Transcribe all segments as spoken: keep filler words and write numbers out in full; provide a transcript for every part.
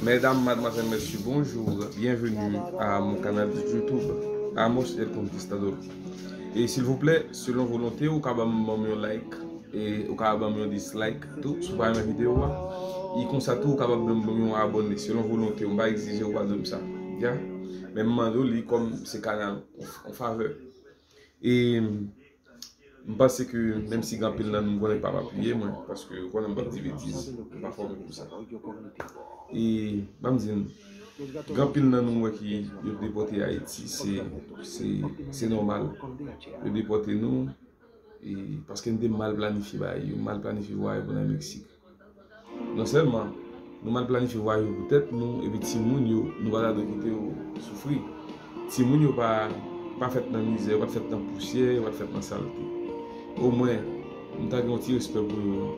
Mesdames, mademoiselles, messieurs, bonjour. Bienvenue à mon canal de YouTube, Amos El Conquistador. E silvouplè, selon volonte, ou ka ban m, ban m yon like, e ou ka ban m yon dislike tou, si w pa renmen videyo a. E konsa tou, ou kapab ban m, ban m yon abòne, selon volonte, ou pa egzije ou pa dwe m sa. Ya? Men m mande w li kòm se kanal, yon favè. E m panse ke menm si gen anpil nan nou konnen pa m apiye mwen, paske ou konnen m p ap di betiz, m pa fòme pou sa. E ban m di n, gen anpil nan nou wè ki yo depòte Ayiti, se, se, se nòmal. Yo depòte nou, e paske n te mal planifye bagay yo, mal planifye vwayaj pou n al Meksik. Non sèlman nou mal planifye vwayaj yo pou tèt nou, epi timoun yo, nou pa ta dwe kite yo soufri. Timoun yo pa, pa fèt nan mizè, yo pa t fèt nan pousyè, yo pa t fèt nan salte. Omwen, m ta gen yon ti respè pou yo,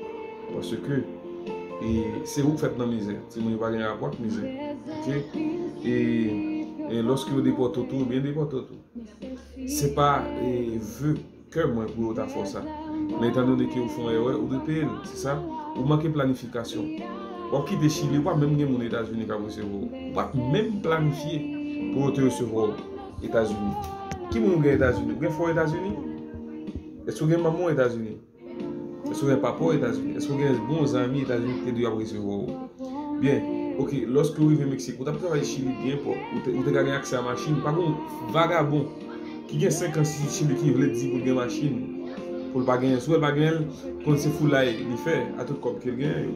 paske, e, se ou k fèt nan mizè. Timoun yo pa gen rapò ak mizè. Oke? E, e lòske yo depòte w tou, yo byen depòte w tou. Se pa, e, ve kè mwen pou yo ta fè w sa. Men etandone ke ou fè yon erè, ou dwe peye l, se sa. Ou manke planifikasyon. W ap kite Chili, ou pa menm gen moun Etazini k ap resevwa w. Ou pa t menm planifye pou yo te resevwa w Etazini. Ki moun ou gen Etazini? Ou gen frè w Etazini? Èske ou gen manman w Etazini? Èske w gen papa w Etazini? Èske w gen bon zanmi Etazini ki te dwe ap resevwa w? Byen, oke, lòske w rive Meksik, ou t ap travay Chili byen pwòp, ou te, ou te ka gen aksè a machin, pa gen yon vagabon ki gen senk an soti Chili ki vle di pou l gen machin, pou l pa genyen. Si w wè l pa genyen, l konn se foulay li fè a tout kòb ke l genyen yo.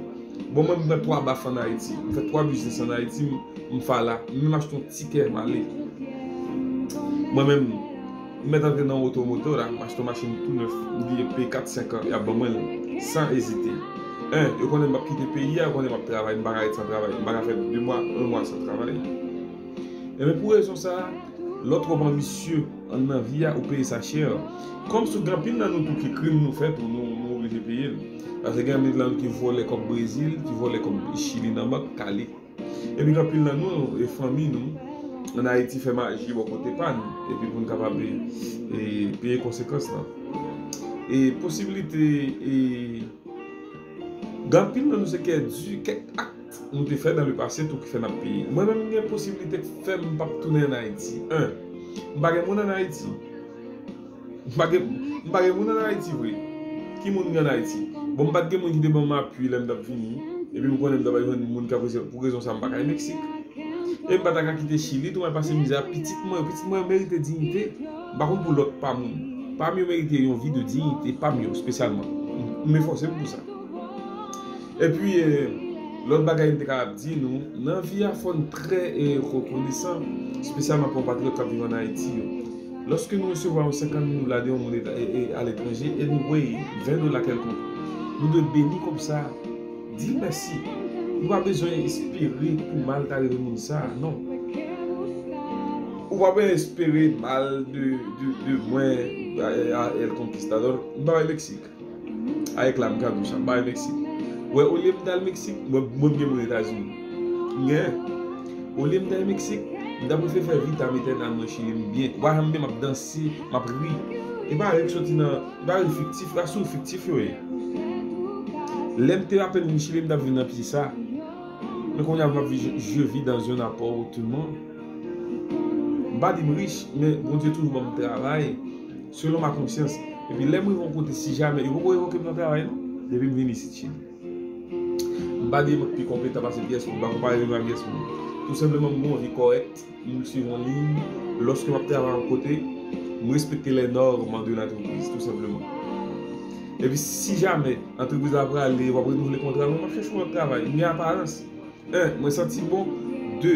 Bon, mwen, m pran twa baf ann Ayiti, m fè twa biznis ann Ayiti, m, m fala, m menm achte yon tikè, m ale. Mwen menm, m mèt antre nan otomotora, m achte yon machin tou nèf, m di yo peye kat senk an, y ap ban mwen l san ezite. En, yo konnen m p ap kite peyi a, yo konnen m ap travay, m pa ka ret san travay, m pa ka fè de mwa, yon mwa san travay. Ebyen, pou rezon sa a, lè w twòp anbisye nan vi a, ou peye sa chè. Kòm si gen anpil nan nou tou ki krim nou fè tou, nou, nou oblije peye l. Paske gen anpil nan nou ki vòlè kòb Brezil, ki vòlè kòb Chili nan bank, k ale. Epi gen anpil nan nou, e fanmi nou, ann Ayiti fè maji bò kote pa n, epi pou n kapab, e, e, peye konsekans lan. E posiblite, e, gen anpil nan nou se kè di, kèk ak nou te fè dans le passé tou ki fè n ap peye. Mwen menm, m gen posiblite k fè m p ap tounen ann Ayiti. En, m pa gen moun ann Ayiti. M pa gen, m pa gen moun ann Ayiti vre. Ki moun gen ann Ayiti? Bon, m pa t gen moun ki te ban m apui lè m t ap vini. Epi m konnen m t ap al jwenn moun k ap rezon, pou rezon sa a m pa ka al Meksik. E m pa ta ka kite Chili tou, m al pase mizè a. Pitit mwen, pitit mwen yo merite diyite. M pa konn pou lòt pa moun. Pa m yo merite yon vi de diyite, pa m yo espesyalman. M, m efòse m pou sa. Epi, eh, lòt bagay m te kapab di nou, nan vi a fò n trè, eh, rekonesan, espesyalman pou konpatriyòt k ap viv ann Ayiti yo. Lòske nou resevwa yon senkant mil dola de yon moun eta-, e, e, aletranje, anyway, ven dola kèlkonk, nou dwe beni kòb sa a, di l mèsi. Nou pa bezwen espere pou mal ta rive moun sa a, non. Ou pa bezwen espere mal de, de, de mwen, a, a, El Conquistador. M pa bay Meksik. Avèk la, m ka di w sa, m pa al Meksik. Wè, olye m t al Meksik, mwen, mwen m gen moun Etazini. M gen. Olye m t al Meksik, m ta prefere fè vitam etènal mwen Chili m byen. Ou pa janm wè m ap danse, m ap ri. E pa ri k soti nan, e pa ri fiktif, rasou fiktif yo ye. Lè m te apèn vin Chili, m t ap viv nan pye sa. Men kounye a m ap viv, je, je vis dans un appartement. M pa di m rich, men Bondye toujou ban m travay. Selon ma konsyans. Epi lè m rive yon kote, si jamè, yo poko revoke m nan travay non, depi m vin isit Chili. M pa di m pi konpetan pase pyès moun, m pa konpare m a pyès moun. Tou senpleman, m gen yon vi kòrèk, m swiv yon liy. Lòske m ap travay yon kote, m respekte les normes de l'entreprise, tou senpleman. Epi si jamè antrepriz la prale, w ap renouvle kontra mwen, m ap chèche yon lòt travay. M gen aparans. En, mwen santi bon. De,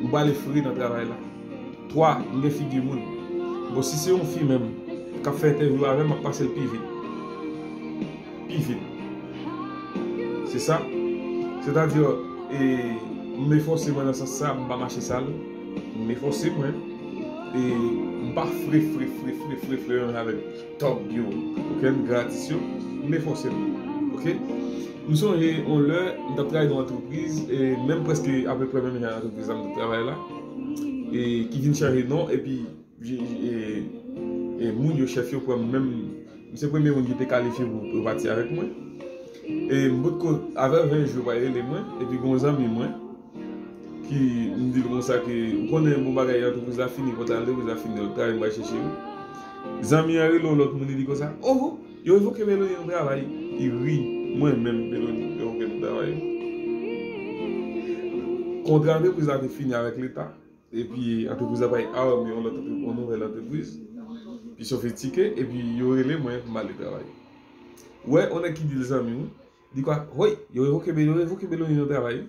m prale fre nan travay la. Twa, m gen figi moun. Bon, si se yon fi menm k ap fè entèvyou avè m, m ap pase l pi vit. Pi vit. Se sa. Sètadi, e, m efòse mwen nan sans sa, m pa mache sal. M efòse mwen. E m pa fre, fre, fre, fre, fre, fre menm avèk tòg yo, kokenn gratis yo, m efòse m. Oke? M sonje yon lè, m t ap travay nan yon antrepriz, e menm prèske apeprè menm jan antrepriz la m t ap travay la, e ki vin chanje non, epi je, je, e, e moun yo, chèf yo, pran m menm, m se premye moun ki te kalifye pou, pou yo pati avèk mwen. E m potko, avè ven jou, yo pa rele mwen, epi gen yon zanmi mwen, ki m di l konsa ke, ou konnen, bon, bagay, antrepriz la fini, kontra antrepriz la fini, lòt travay m pral chèche wi. Zanmi an rele yon lòt moun, li di konsa, oh, yo revoke Meloni nan travay. Li ri, mwen menm, Meloni revoke m nan travay. Kontra antrepriz la te fini avèk Leta. Epi antrepriz la bay arm yon lòt antre-, yon nouvèl antrepriz. Pi sofistike, epi yo rele mwen pou m ale travay. Ou wè, yon nèg ki di l zanmi w, di kwa, woy, yo revoke, yo revoke Meloni nan travay.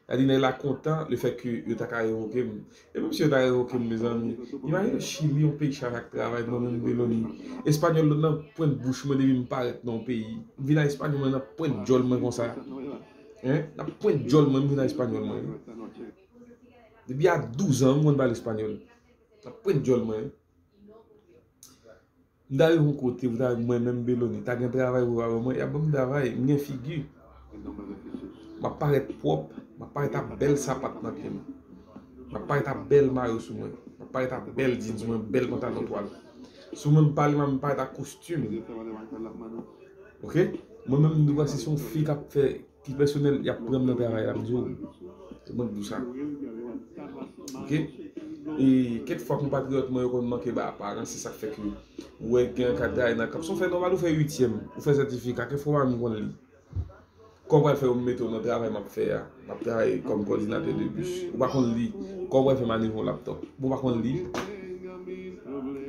Sa di nèg la kontan le fèt ke yo ta ka revoke m. E menm si yo ta revoke m, mezanmi, imajine Chili, yon peyi chaje ak travay, mwen menm Meloni. Espanyòl nan pwent bouch mwen depi m parèt nan yon peyi. M vin a espanyòl mwen nan pwent djòl mwen konsa. Hein? Nan pwent djòl mwen, m vin a espanyòl mwen. Depi a douz an, m konn pale espanyòl. Nan pwent djòl mwen. M ta rive yon kote, pou ta, mwen menm Meloni, ta gen travay pou pa ban mwen, y ap ban m travay, m gen figi. M ap parèt pwòp, m ap parèt ak bèl sapat nan pye m. M ap parèt ak bèl mayo sou mwen. M ap parèt ak bèl jeans mwen, bèl pantalon twal. Si w wè m pale, m ap parèt ak kostim. Ok? Mwen menm, m di w, si se yon fi k ap fè ki pèsonèl, y ap pran m nan travay la, m di w. Se mwen k di w sa. Ok? E kèk fwa, konpatriyòt mwen yo konn manke bay aparans, se sa k fè ke ou wè gen ka travay nan kanp. Si w fè nòmal, ou fè uityèm, ou fè sètifika, kèk fwa w pa menm konn li. Kòman w pral fè yo mete w nan travay m ap fè a? M ap travay kòm kòdinatè de bis. Ou pa konn li. Kòman w pral fè manevre yon laptòp? Bon, ou pa konn li.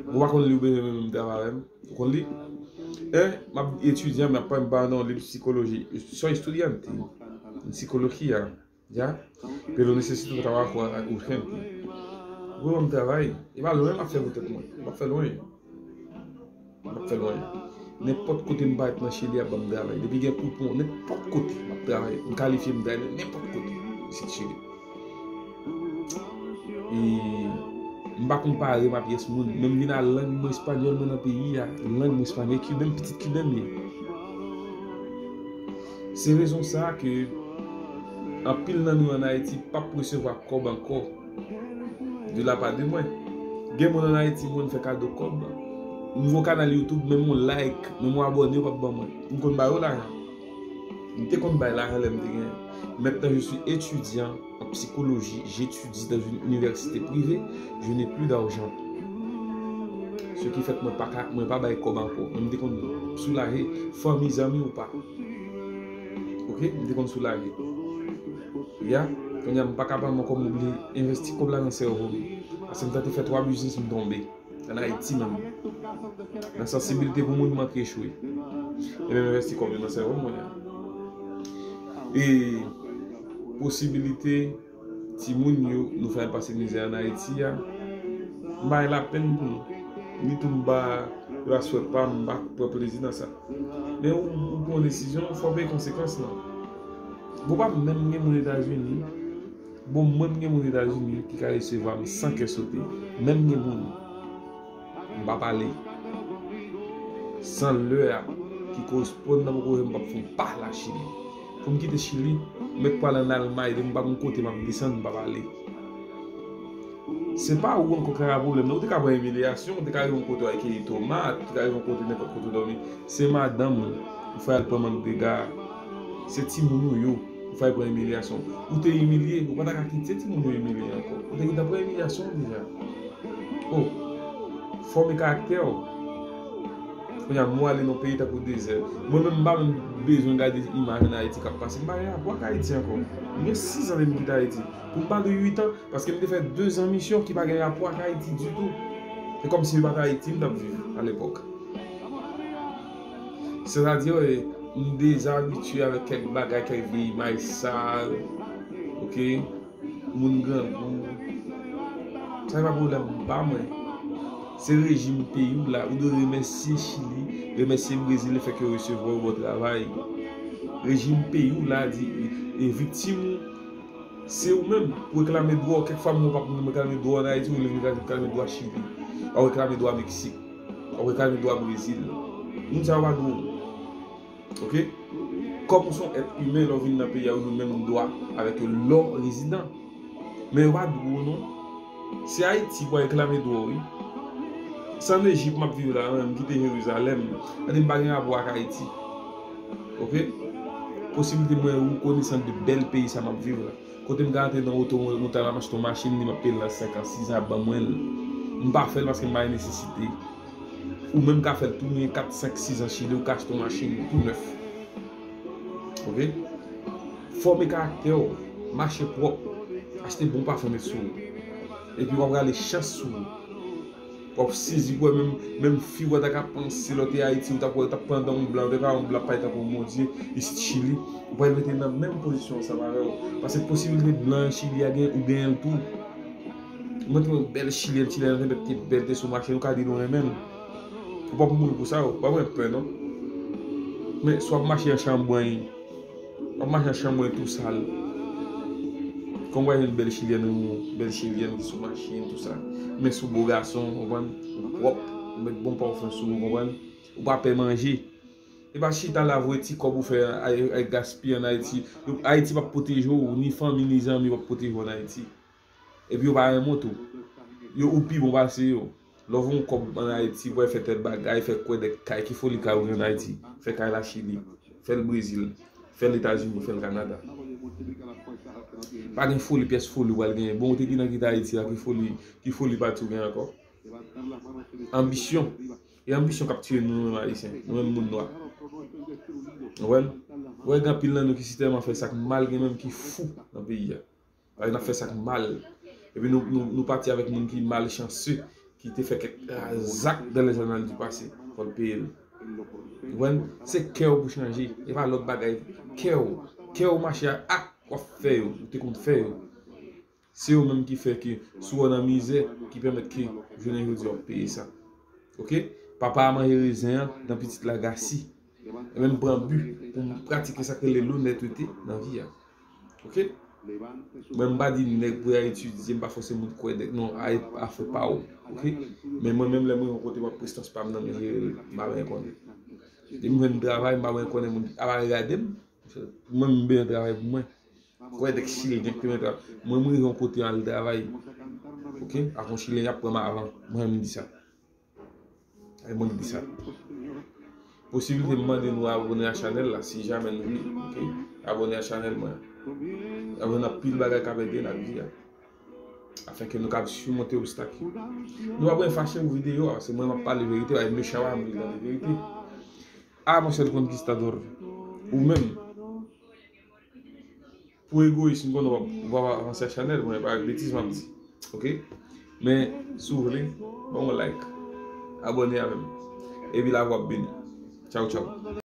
Bon, ou pa konn li, ou bezwen menm travay avè m. Ou konn li? Hein? M ap etidyan, m ap pa nan yon liv sikoloji. Soy estudiante en psicología, ya. Pero necesito trabajo urgente. Ou ban m travay. E pa lwen m ap fè pou tèt mwen. M ap fè lwen. M ap fè lwen. Nenpòt kote m parèt nan Chili, y ap ban m travay. Depi gen koupon, nenpòt kote m ap travay. M kalifye, m travay nan nenpòt kote isit Chili. E m pa konpare m a pyès moun. Men m vin a lang mwen espanyòl mwen nan peyi a. Lang mwen espanyòl, kiben, pitit kiben m ye. Se rezon sa a ke anpil nan nou ann Ayiti p ap resevwa kòb ankò de la part de mwen. Gen moun ann Ayiti, moun fè kado kòb. M gen yon kanal YouTube, menm yon like, menm yon abòne, yo p ap ban mwen. M konn ba yo lajan. M te konn bay lajan lè m te gen. Maintenant, je suis étudiant en psychologie, j'étudie dans une université privée, je n'ai plus d'argent. Ce qui fait que mwen pa ka, mwen pa bay kòb ankò. Mwen m te konn soulaje fanmi, zanmi ou pa. Ok? M te konn soulaje. Ya, kounye a m pa kapab ankò, m oblije envesti kòb la nan sèvo m. Paske m tante fè twa biznis, m tonbe. Ann Ayiti menm. Nan sansibilite pou moun, m antre echwe. Ebyen, m envesti kòb yo nan sèvo mwen an. E posibilite timoun yo, nou fè al pase mizè ann Ayiti a, m bay lapenn pou nou. Ni tou m pa, yo pa swè pa, m pa pran plezi nan sa. Men ou, ou pran desizyon, fò w peye konsekans lan. Bon, pa menm gen moun Etazini. Bon, mwen m gen moun Etazini ki ka resevwa m san kè sote. Menm gen moun. M pa pale. San lè a ki koresponn nan poko m p ap fè yon pa la Chili. Pou m kite Chili, m mèt pral ann Almay, depi m pa gon kote m ap desann, m p ap ale. Se pa ou ankò k ka pwoblèm nan. Ou te ka pran imilyasyon, ou te ka rive yon kote w al keyi tomat, ou te ka rive yon kote nenpòt kote w dòmi. Se madanm ou, ou fè al pran mank dega. Se timoun ou yo, ou fè al pran imilyasyon. Ou te imilye, ou pa ta ka kite timoun yo imilye ankò. Ou te gentan pran imilyasyon deja. Oh, fòme karaktè w. Kounye a, m ale nan yon peyi tankou dezè. Mwen menm, m pa menm bezwen gade imaj ann Ayiti k ap pase. M pa gen rapò ak Ayiti ankò. M gen sis an depi m kite Ayiti. Pou m pa di uit an, paske m te fè de zan misyon ki pa gen rapò ak Ayiti ditou. Se kòmsi se pa t Ayiti m t ap viv alepòk. Sètadi, e, m dezabitye avèk kèk bagay, kèk vye imaj sal. Ok? Moun grangou. Sa se pa pwoblèm pa mwen. Se rejim peyi w la. Ou dwe remèsye Chili, remèsye Brezil lefètke yo resevwa w, ba w travay. Rejim peyi w la di, e, viktim ou, se ou menm. Pou reklame dwa w, kèk fwa moun p ap menm reklame dwa w ann Ayiti, ou vle vin reklame dwa Chili. W ap reklame dwa Meksik. W ap reklame dwa Brezil. Moun sa yo pa dwe w. Ok? Kòm ou se yon èt imen, lè w vin nan peyi a, ou jwenn menm dwa avèk yo lè w rezidan. Men yo pa dwe w non. Se Ayiti pou al reklame dwa w, wi. Se ann Ejip m ap viv la, mwen, m kite Jerizalèm. Sa di m pa gen rapò ak Ayiti. Ok? posiblite mwen rekonesan de bèl peyi sa m ap viv la. Kote m ka antre nan oto, mwen, mwen ta m achte yon machin, li m ap peye l nan senk an, sis an, ap ban mwen l. M pa fè l paske m pa gen nesesite. Ou menm ka fè l tou, gen kat, senk, sis an Chili, ou ka achte yon machin tou nèf. Ok? Fòme karaktè w, mache pwòp, achte bon pafen met sou ou. Epi w ap rale chans sou ou. W ap sezi pou wè menm, menm fi w ta ka panse lè w te Ayiti, ou t ap wè, ou t ap pran dan yon blan, ou te ka yon blan pay tankou yon bondye, isit Chili, ou pral mete nan menm pozisyon ansanm avè w. Paske posiblite blan Chili a gen, ou genyen l tou. Ou mete yon bèl chilyèn, chilyèn an te mèt te bèl, te sou mache, ou ka di nou renmen l. Ou p ap mouri pou sa, ou pa wè pè non. Men si w ap mache an chanbwany, w ap mache an chanbwany tou sal. Kòm w jwenn bèl chilyèn, yon bèl chilyèn ki sou machin, tou sa. Men si w bo gason, konprann, ou pwòp, ou met bon pafen sou ou, konprann. Ou pa pè manje. E pa chita la voye ti kòb ou fè ay, ay gaspiye an Ayiti. Ayiti p ap pwoteje w, ni fanmi, ni zanmi p ap pwoteje w an Ayiti. Epi yo pa renmen w tou. Yo, ou pi bon pase yo. Lè w voye yon kòb an Ayiti, pou al fè tèl bagay, fè kwè dèk kay, ki foli kay ou gen an Ayiti? Fè kay la Chili, fè l Brezil, fè l Etazini, fè l Kanada. Pa gen foli, pyès foli ou pral genyen. Bon, ou te gentan kite Ayiti a, ki foli, ki foli pati ou gen ankò? Anbisyon. E anbisyon k ap tiye nou, nou menm Ayisyen, nou menm moun nwa. Ou konprann? Ou wè, gen anpil nan nou ki si tèlman fè sa k mal, gen menm ki fou nan peyi a. Paske n ap fè sa k mal. Epi nou, nou, nou pati avèk moun ki malchanse, ki te fè kèk, ah, zak dans les annales du passé. Fò l peye l. Ou konprann? Se kè w pou chanje. E pa lòt bagay. Kè w. Kè w mache a ak w ap fè yo. Ou te konn fè yo. Se yo menm ki fè ke si w nan mizè, ki pèmèt ke jounen jodi a w ap peye sa. Ok? Papa a manje rezen an, dan pitit la gasi. E menm pran bi pou m pratike sa k rele lonètete nan vi a. Ok? Mwen m pa di nèg pou y al etidye, m pa fòse moun kwè nèg. Non, a, afè pa w. Ok? Men mwen menm lè mwen yon kote m ap prestans pa m nan men jere l, m pa byen konnen. Depi m jwenn travay, m pa byen konnen moun apa regade m. Mwen m byen travay pou mwen. Kwè nèg chilyen k te mete mwen, mwen rive yon kote al travay. Ok? Ak yon chilyen y ap pran m avan. Mwen m di sa. Ay mwen ki di sa. Posiblite m mande nou abone a chanèl la si jamè nou vle. Ok? Abone a chanèl mwen. Abone nan pil bagay k ap ede n ak vi a. Afenke nou kab simonte obstak yo. Nou pa bezwen fache pou videyo a, se mwen m ap pale verite, bay mechan pa m vle tande verite. Ah, mon cher conquistador. Ou menm. Pou egoyis, m konnen w ap, w ap avanse ak chanèl mwen, pa betiz m ap di. Ok? Men, si w vle, ban m yon like. Abone avè m. Epi lavi w ap beni. Tchaw, tchaw.